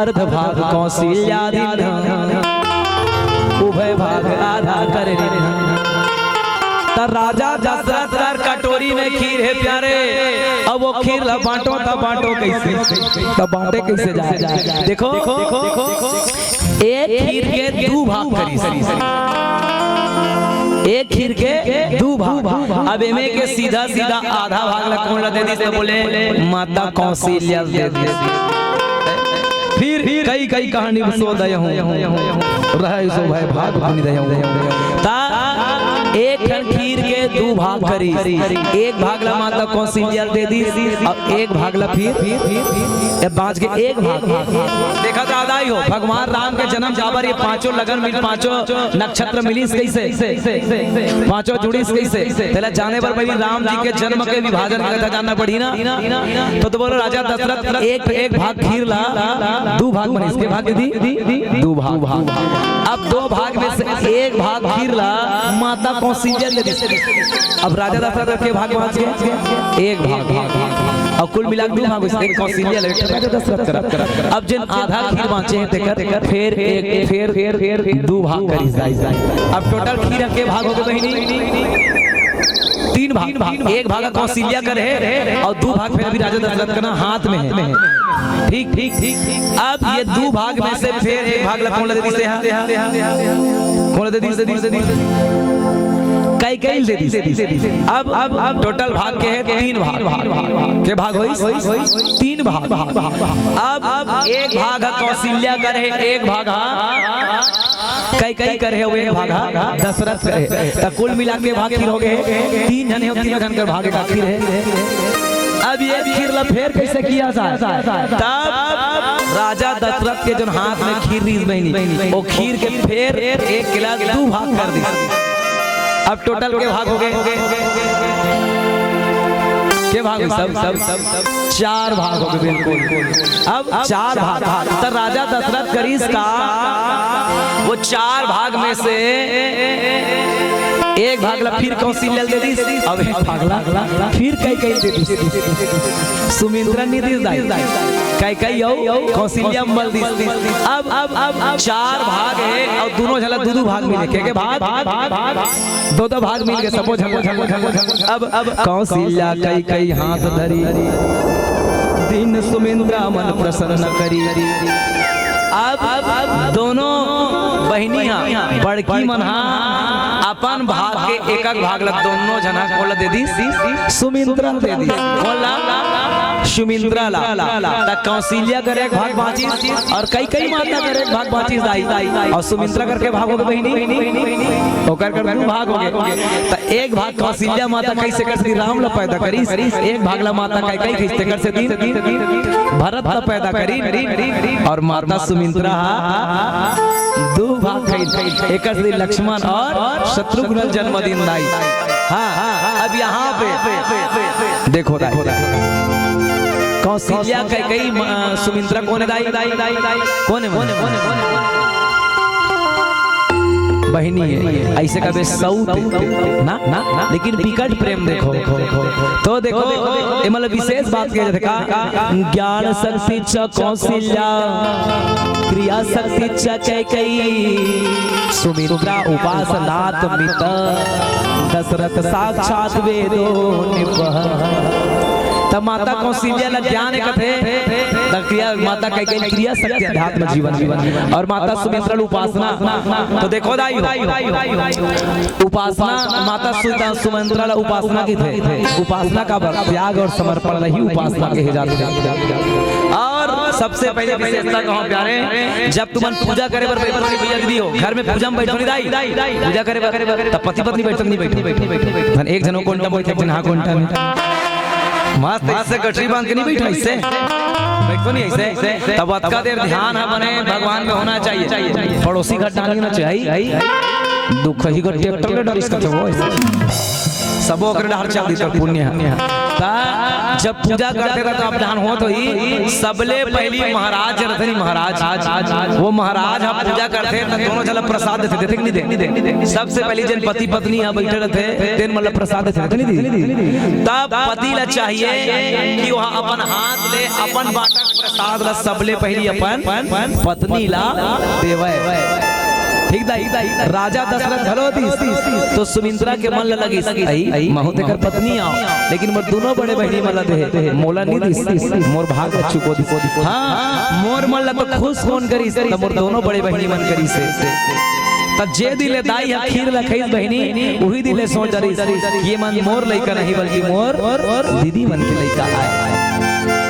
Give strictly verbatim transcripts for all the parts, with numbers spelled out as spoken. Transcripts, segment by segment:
अर्ध भाग कौशल्या दीन्ह, उभय भाग आधा कर लीन्ह। त राजा दशरथ कर कटोरी में खीर हे प्यारे, अब वो खीर ला बांटो, त बांटो कैसे? त बांटे कैसे जाए? देखो, एक खीर के दू भाग करिस। एक खीर के दू भाग। अब एमे के सीधा सीधा आधा भाग ला कोन ला दे दिस? त बोले, माता कौशल्या दे दिस। फिर कई कई कहानी सो दयहूँ, रहे सो भय भाग भुनि दयहूँ। ता एक ठन खीर के दू भाग करिस। एक भाग ला माता कौशल्या दे दिस, अब एक भाग ला फिर, ये बाँच के एक भाग। देखा दादा ही हो, भगवान राम के जन्म काबर ये पांचों लगन मिल, पांचों नक्षत्र मिलिस कैसे, पांचों जुड़िस कैसे, तेला जाने बर पहली राम जी के जन्म के विभाजन के कथा जानना पड़ी ना। तो, तो बोलो, राजा दशरथ एक, एक भाग खीर ला दू भाग बनिस, के भाग दीदी? दू भाग। अब दो भाग में से एक भाग खीर ला माता कौशल्या दे दिस। अब राजा दशरथ के भाग बाँच गे एक भाग, भाग, भाग। अब कुल मिला के दू भाग होइस, एक कौशल्या ला, एक राजा दशरथ करा। अब जेन आधा खीर बाँचे हे, तेकर फेर एक, फेर, फेर, फेर दू भाग करिस दाई। अब टोटल खीर के भाग हो गे बहिनी तीन भाग। एक भाग कौशल्या कर हे अउ दू भाग फेर अभी राजा दशरथ के ना हाथ में हे। ठीक, ठीक, ठीक। अब ये दू भाग में से फेर एक भाग ला कोन ला दे दिस? कोन ला दे दिस? कैकेयी दे दिस। अब, अब, अब टोटल भाग के हे तीन भाग। के भाग होइस? तीन भाग। अब, अब एक भाग ह कौशल्या कर हे, एक भाग ह कैकेयी कर हे, अउ एक भाग ह दशरथ कर हे। त कुल मिला के भाग खीर हो गे, तीन झन हे, तीनों झन कर भाग एक खीर हे। अब ये खीर ला फेर कैसे किया जाए? तब राजा दशरथ के जोन हाथ में खीर रिहिस बहिनी, वो खीर के फेर एक गिलास दू भाग कर दिस। अब टोटल के भाग हो गे, के भाग हो गे? सब, सब, सब, सब चार भाग हो गे, बिल्कुल। अब चार भाग, भाग। त राजा दशरथ करिस का, वो चार भाग में से एक भाग ला फिर कौशल्या ल दे दिस, अब एक भाग ला फिर कैकेयी ल दे दिस। सुमित्रा नइ दिस दाई, कैकेयी अउ कौशल्या ल दिस। अब, अब, अब, अब चार भाग हे अउ दूनों झन ला दू दू भाग मिले, के, के भाग? दो दो भाग मिल के सबो झन ला। अब, अब कौशल्या कैकेयी हाथ धरी, दीन्ह सुमित्रा मन प्रसन्न करी। अब, अब दोनों बहिनी हा, बड़की मन हा, अपन भाग के एक एक भाग ला दूनों झन हा कोन ला दे दिस? सुमित्रा ल दे दिस। कोन ला? सुमित्रा ला। त कौशल्या कर एक भाग बाँचिस अउ कैकेयी माता कर एक भाग बाँचिस दाई, अउ सुमित्रा कर के भाग हो गे बहिनी, ओकर कर दू भाग हो गे। त एक भाग कौशल्या माता कैसे कर श्री राम ला पैदा करिस, एक भाग ला माता कैकेयी खींचते कर से दिन भरत ला पैदा करी, अउ माता सुमित्रा हा दू भाग करिस, एक कर श्री लक्ष्मण अउ शत्रुघ्न ल जन्म दीन दाई। हाँ, अब यहाँ पे देखो दाई, कौशल्या कैकेयी म-, सुमित्रा कोन हे दाई? कोन हे? बहिनी हे, अइसे कबे सौत ना, ना, ना, लेकिन बिकट प्रेम देखो। तो देखो, एमा ला विशेष बात कहे जाथे का? ज्ञान शक्ति च कौशल्या, क्रिया शक्ति च कैकेयी, सुमित्रा उपासनात्मित, दशरथ साक्षात वेदो निपह। त माता कौशल्या ला ज्ञान हे कथे, त क्रिया, माता कैकेयी क्रिया शक्ति अध्यात्म जीवन, जीवन, अउ माता सुमित्रा ल उपासना। तो देखो दाई हो, उपासना, माता सु-, सुमित्रा ला उपासना कथे। उपासना काबर? त्याग अउ समर्पण ला ही उपासना कहे जाथे। अउ सबसे पहले विशेषता कहूँ प्यारे, जब तुमन पूजा करे बर बैठो नहीं भैया दीदी हो, घर में पूजा में बैठो नहीं दाई, पूजा करे बर, तब पति पत्नी बैठो नहीं बैठो, धन एक झन ओ कोंटा बैठे, एक झन हा कोंटा में। मस्त अइसे गठरी बांध के नहीं बैठो अइसे, बैठो नहीं अइसे, तब अतका देर ध्यान हा बने भगवान में होना चाहिए। पड़ोसी घर डालना चाहिए, दुख ही घर ट्रैक्टर ले डालिस कथे वो अइसे। सबो ओकरे डहर चल दिस पुण्य ह। त जब पूजा करथे त, त अब ध्यान होत होही, सबले पहिली महाराज रथे नी, महाराज, वो महाराज ह पूजा करथे त दूनों झन ल प्रसाद देथे, देथे कि नहीं दे? सबसे पहिली जेन पति पत्नी ह बइठे रथे, तेन मन ल प्रसाद देथे, देथे कि नहीं दे? तब पति ल चाहिए कि वह अपन हाथ ले अपन बाँटा प्रसाद ला सबले पहिली अपन पत्नी ला देवय। ठीक दाई, राजा दशरथ घलो दिस, तो सुमिंद्रा के मन ल लगिस, "अई, महूं तेकर पत्नी आंव, लेकिन मोर दूनों बड़े बहिनी मन ल देहे, मोला नी दिस, मोर भाग ल चुको दिस।" हाँ, मोर मन ल तो खुश कोन करिस, त मोर दूनों बड़े बहिनी मन करिस हे। त जे दिन ले दाई ह खीर ल खइस बहिनी, उही दिन ले सोच डरिस कि ये मन मोर लइका नहीं, बल्कि मोर दीदी मन के लइका आय।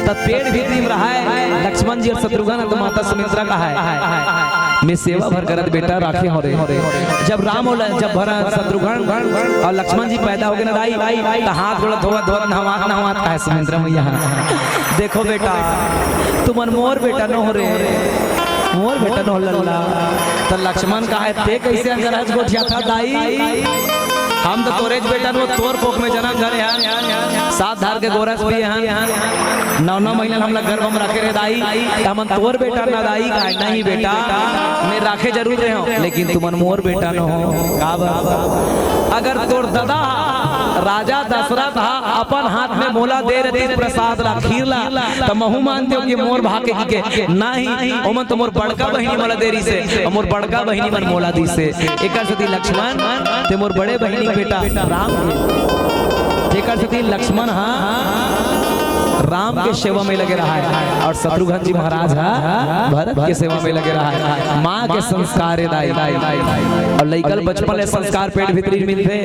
त पेट भीतरी म रहय लक्ष्मण जी अउ शत्रुघ्न, त माता सुमित्रा कहय, "मैं सेवा भर करत बेटा राखे हंव रे।" जब राम अउ ल-, जब भर-, शत्रुघ्न अउ लक्ष्मण जी पैदा होगे ना दाई, त हाथ गोड़ धोवत धोवत, नहवात नहवात कहय सुमित्रा मैया, "देखो बेटा, तुमन मोर बेटा नोहव रे, मोर बेटा नोहव लल्ला।" त लक्ष्मण कहय, "ते कइसे अंगरहज गोठियाथस दाई? हम तो तोरेच बेटा नोहन, तोर कोख में जनम धरे हन, सात धार के गोरस पिए हन, नौ नौ महीना हमला गर्भ में रखे रहे दाई, त हमन तोर बेटा ना दाई।" कहय, "नहीं बेटा, मैं राखे जरूर रहे हंव, लेकिन तुमन मोर बेटा नोहव।" काबर? अगर तोर ददा राजा दशरथ ह अपन हाथ में मोला दे रहितिस प्रसाद ला, खीर ला, त महूं मानतेंव कि मोर भाग के, कि के नहीं, ओमन तो मोर बड़का बहिनी मोला दे रिहिसे, अउ मोर बड़का बहिनी मन मोला दिसे। एकर सेती लक्ष्मण, ते मोर बड़े बहिनी के बेटा राम हे। जेकर सेती लक्ष्मण ह राम के सेवा में लगे रहय अउ शत्रुघ्न जी महाराज ह भरत के सेवा में लगे रहय। माँ के संस्कार ए दाई, अउ लइका ल बचपन ले संस्कार पेट भीतरी मिलथे,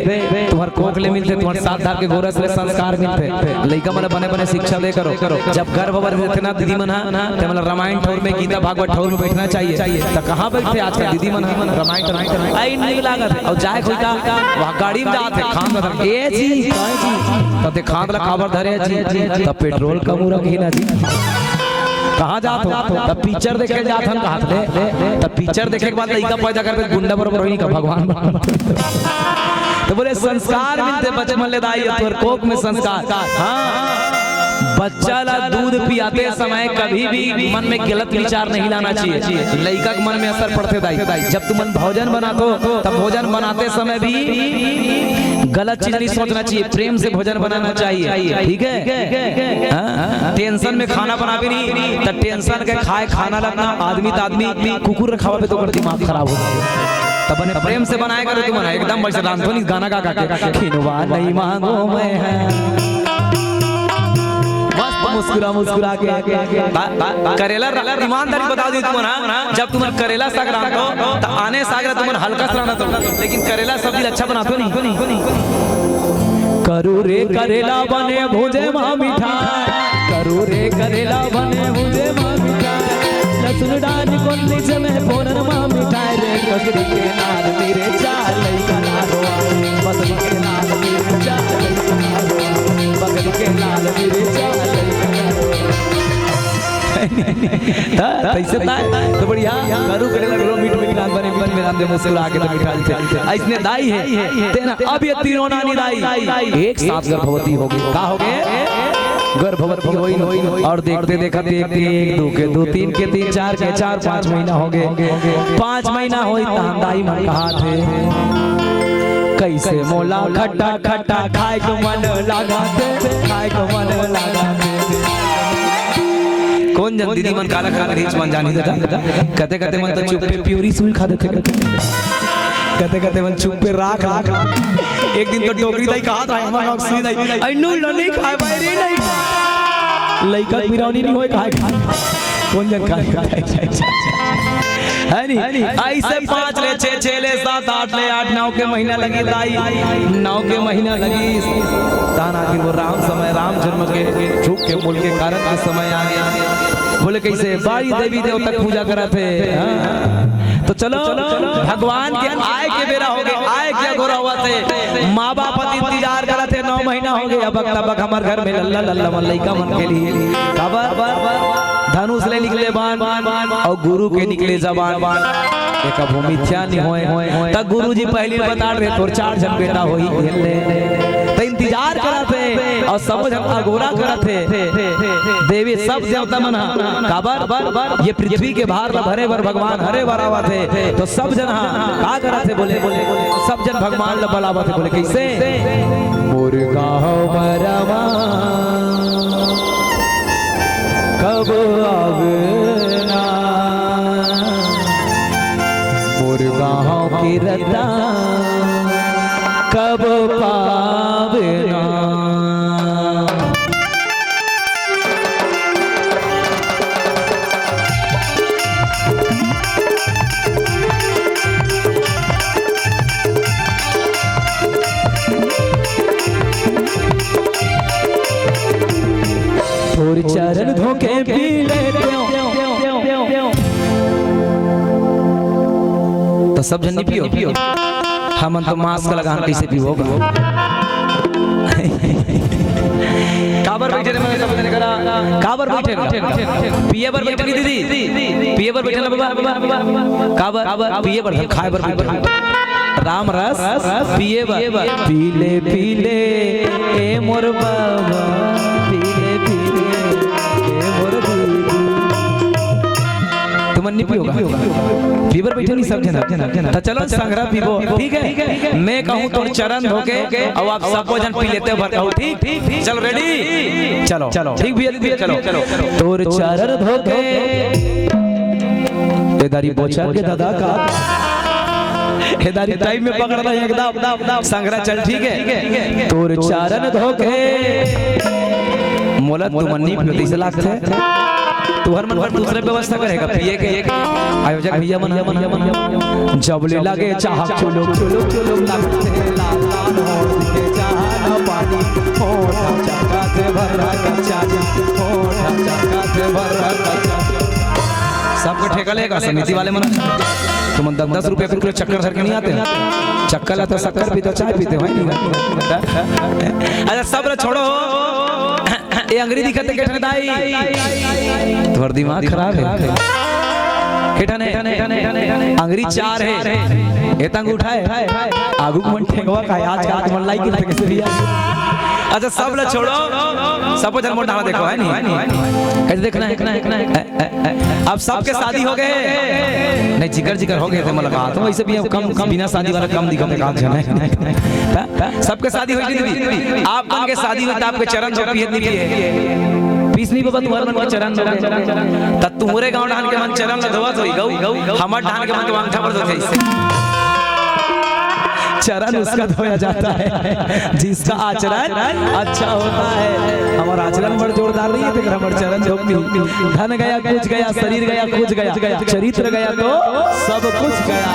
तुम्हर कोख ले मिलथे, तुम्हर सात धार के गोरस ले संस्कार मिलथे। लइका मन ल बने बने शिक्षा दे करो। जब गर्भ अवस्था में रहिथे ना दीदी मन ह, ते मन ल रामायण ठौर में, गीता भागवत ठौर में बैठना चाहिए। त कहाँ बैठथे आजकल दीदी मन ह? रामायण ठौर में। अई नीक लागत हे। अउ जाय कोई त वहाँ गाड़ी में जात हे, खान जात हे, "ए जी, काय जी?" त ते खान ला काबर धरे जी? त पेट्रोल कम रखी ना जी। कहाँ जात हो? त पिक्चर देखे जात हन, कहत ले। त पिक्चर देखे के बाद लइका पैदा करबे, गुंडा बरोबर होही का भगवान बरोबर। त बोले, संस्कार मिलथे बचपन ले दाई, तोर कोख में संस्कार। हाँ, बच्चा ला दूध पियाते समय कभी भी मन में गलत विचार नहीं लाना चाहिए। लइका के मन में असर पड़थे दाई। जब तुमन भोजन बनाथो, तब भोजन बनाते समय भी गलत चीज नहीं सोचना चाहिए, प्रेम से भोजन बनाना चाहिए, ठीक है? हाँ? टेंशन में खाना बनाबे नहीं, त टेंशन के खाए खाना लगना, आदमी त आदमी, कुकुर ल खवाबे त ओकर दिमाग खराब हो जाथे। त बने प्रेम से बनाए करो तुमन, एकदम वैसे रांधथो नहीं गाना गा गा के, "खिनवा नहीं मांगों मैं ह।" मस्त मुस्कुरा मुस्कुरा के। बा-, बा-, करेला र-, ईमानदारी बता दी तुमन, हाँ? जब तुमन करेला साग रांधथो, त आने साग ला तुमन हल्का से रांधथो, लेकिन करेला सब्जी अच्छा बनाथो नहीं। करू रे करेला बने भुजे मा मिठाय, करू रे करेला बने भुजे मा मिठाय, लसुन डारी कोन नीचे में फोरन मा मिठाय रे, ककड़ी के नार मिर्चा लइका ना रोवा, पतली के नार मिर्चा लइका ना रोवा, पतली के नार मिर्चा लइका ना रोवा। त तइसे ताय तो बढ़िया, करू करेला घलो मीठ मीठ रांध बने, मन में रांध दे मुस्कुरा के तो मिठा लगथे। अइसने दाई हे, तेन अब ये तीनों नानी दाई एक साथ गर्भवती होगे। का होगे? गर्भवती होइस अउ देखते देखत एक, एक, दू के दू, तीन के तीन, चार के चार, पाँच महीना होगे। पाँच महीना होइस तहन दाई मन कहत हे, "कइसे मोला खट्टा खट्टा खाए के मन लागत हे, खाए के मन लागत हे।" कोन जन दीदी मन काला खा रही मन जानी दादा? कते कते मन तो चुप्पे प्योरी सुई खा देथे। कते कते मन चुप्पे राख राख। एक दिन तो डोकरी दाई कहत रहे, हमर गाँव के सुई दाई, "अई नून ल नहीं खाए भाई रे, नहीं खाए।" लइका के बिरौनी नहीं होय, खाए खाए। कोन जन खाए खाए? है नी? अइसे पाँच ले छे, छे ले सात, आठ ले आठ, नौ के महीना लगिस दाई, नौ के महीना लगिस। तहन आखिर वो राम समय, राम जन्म के सुख के मूल के कारण के समय आगे। बोले कइसे? बारी देवी देवता के पूजा करत हे। हाँ? तो चलो, भगवान के आय के बेरा होगे, आय के अगोरा होवत हे। माँ बाप ह इंतजार करत हे, नौ महीना होगे, अब तक हमर घर में लल्ला लल्ला मन लइका मन के लिए। काबर? धनुष ले निकले बाण अउ गुरु के निकले जबान। ये कभू मिथ्या नहीं होय। त गुरु जी पहिली बता रहे, तोर चार झन बेटा होही, हेल ले। त इंतजार करत हे अउ सब झन अगोरा करत हे। देवी सब देवता मन ह, काबर? ये पृथ्वी के भार ल भरे बर भगवान हरे बर आवत हे। तो सब झन ह का करत हे बोले, सब झन भगवान ल बलावत हे बोले, कइसे? मोर गाँव म रमा, कब आवे ना मोर गाँव के रतन, कब पावे ना। तोर चरण धोके पी लेतेंव। त सब झन नइ पियो, हमन तो मास्क लगा हन, कइसे पीबो? काबर बइठे रे, मैं सब झन करा, काबर बइठे रे? पिए बर बइठे रे दीदी, पिए बर बइठे रे बाबा, काबर? पिए बर, खाए बर बइठे रे। राम रस पिए बर। पी ले, पी ले, ए मोर बाबा, पी ले, पी ले, ए मोर दीदी। तुमन नइ पियो गा? पीए बर बइठे नइ सब झन? त चलो संघरा पीबो, ठीक है? मैं कहूँ तोर चरण धोके, अउ आप सबो झन पी लेते भर कहूँ, ठीक? चलो, ready? चलो, चलो, ठीक भैया, दीदी, चलो। तोर चरण धोके। ए दारी बोचा के दादा का? ए दारी time में पकड़ रहा है एकदम। संघरा चल, ठीक है? तोर चरण धोके। मोला तुमन नइ पियो तइसे लागथे। तुहर मन बर दूसरे व्यवस्था करेगा पिए के। आयोजक भैया मन, भैया मन, जब ले लागे चाह चुलुक, चुलुक, चुलुक लागथे। लाल, लाल होठ के चाह न पानी, होठ चटका से भर रहा कच्चा जी, होठ चटका से भर रहा कच्चा जी। सबके ठेका लेगा समिति वाले मन। तुमन दस दस रुपया के किलो शक्कर धर के नइ आते? शक्कर ला तो शक्कर पीते, चाय पीते, भाई नहीं? अच्छा, सब ला छोड़ो। ए अंगरी दिखत हे, के ठन दाई? तोर दिमाग खराब है। के ठन हे? अंगरी चार हे। ए तंग उठाए। आगू के मन ठेंगवा का, आजकल के मन लाई के ठेंगे से भी। अच्छा, सब ला छोड़ो। सबो झन मोर डाहर देखो, है नहीं? कइसे देखना है? अब सबके शादी हो गए? नहीं, जिकर जिकर हो गए थे, मैं लगा तो वैसे भी अब कम, कम बिना शादी वाला कम दिखा, दिखा झन है। सबके शादी होई दीदी, आप मन के शादी होई त आपके चरण धोके पिए नइ पिए? पीस नइ बाबा, तुहर मन के चरण धोके। त तुहरे गांव डाहन के मन चरण ल धोवत होई गऊ, हमर डाहन के मन के अंगठा बर धोथे। चरण उसका धोया जाता है जिसका आचरण अच्छा होता है। हमर आचरण बड़ जोरदार रही है, तेकर हमर चरण धोके। धन गया, कुछ गया, शरीर गया, कुछ गया, चरित्र गया तो सब कुछ गया।